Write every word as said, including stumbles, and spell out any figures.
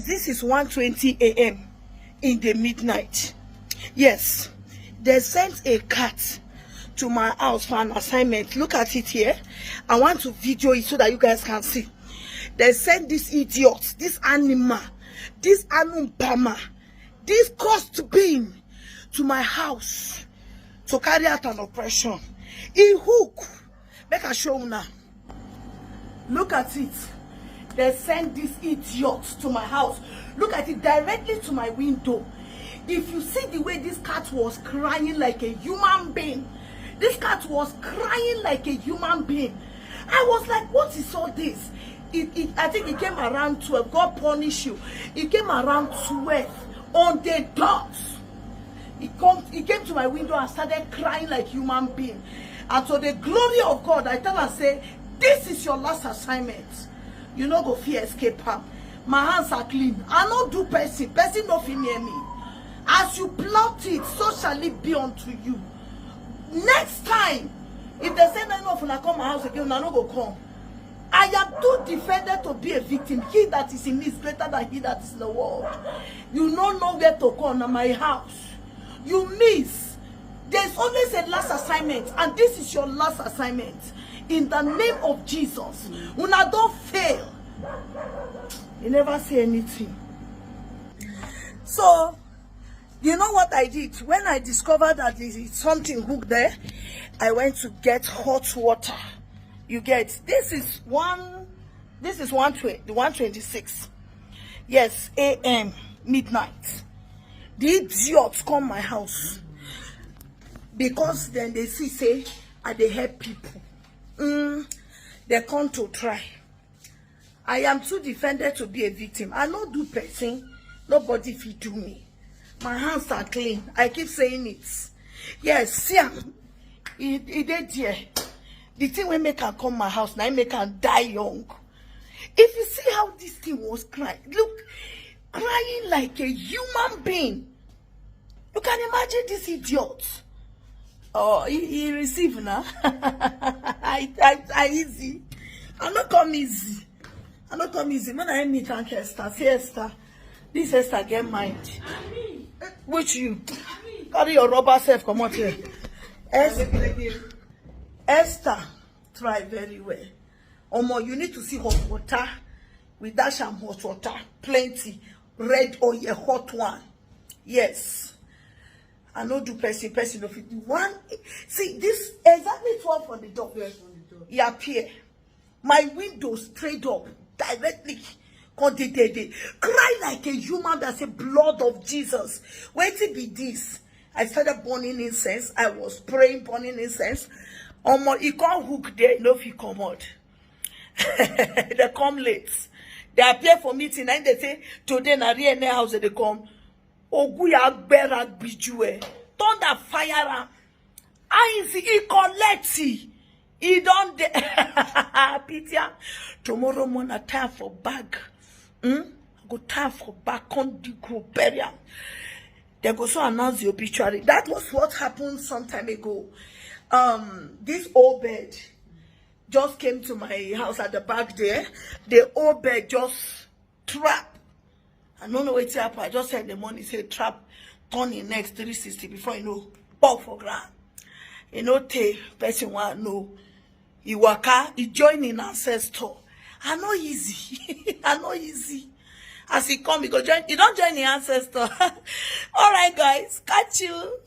This is one twenty a.m. in the midnight. Yes, they sent a cat to my house for an assignment. Look at it here. I want to video it so that you guys can see. They sent this idiot, this animal, this anumpama, this cursed being to my house to carry out an operation. He hook. Make I show una. Look at it. They sent this idiot to my house. Look at it, directly to my window. If you see the way this cat was crying like a human being, this cat was crying like a human being. I was like, "What is all this?" It, it, I think it came around twelve. God punish you. It came around twelve on the dot. He come, he came to my window and started crying like human being. And to the glory of God, I tell her, say, "This is your last assignment. You no go fit escape am. My hands are clean. I no do person. Person no fit near me. As you plot it, so shall it be unto you." Next time, if they say none of una come my house again, una no go come. I am too defended to be a victim. He that is in me is greater than he that is in the world. You no know where to come, na my house. You miss. There's always a last assignment, and this is your last assignment. In the name of Jesus, una don fail. You never say anything. So, you know what I did? When I discovered that there is something hooked there, I went to get hot water. You get, this is one, this is one twenty, one twenty-six. Yes, a.m., midnight. The idiot come my house because then they see say I dey help people. Mm, they come to try. I am too defended to be a victim. I no do person. Nobody fit do me. My hands are clean. I keep saying it. Yes, see am. E, e dey there. The thing wey make am come my house, na im make am die young. If you see how this thing was crying, look, crying like a human being. You can imagine this idiot. Oh, he, he receive now. I, I, I easy. I no come easy. I no come easy. When I meet Aunt Esther, say, "Esther, this Esther get mind." Which you? Carry your rubber self, come out here. Esther, Esther, try very well. Omo, you need to see hot water. We dash am hot water, plenty. Red oil, hot one. Yes. I no do person, person no fit do one. See, this exactly twelve on the dot. Yes, on the dot. He appear. My window straight up, directly. Come dey, dey, dey cry like a human being. I say, "Blood of Jesus. Wetin be this?" I started burning incense. I was praying, burning incense. Omo, he come hook there, no fit comot. They come late. They appear for meeting, and they say, "Today na real house they come." Oguya gbera gbiju eh. Thunder fire am. Eyes, he collect. He don dey. Pitia. Tomorrow morning, I tie for bag. Hmm? I go tie for bag, come dig, go bury am. They go so announce the obituary. That was what happened some time ago. Um, this old bird just came to my house at the back there. The old bird just trap. I no know wetin happen. I just send the money, say trap, turn the next three sixty before you know, fall for ground. You know, tey person wan know. He waka, he join in ancestor. I no easy. I no easy. As he come, he go join. He don join the ancestor. All right, guys, catch you.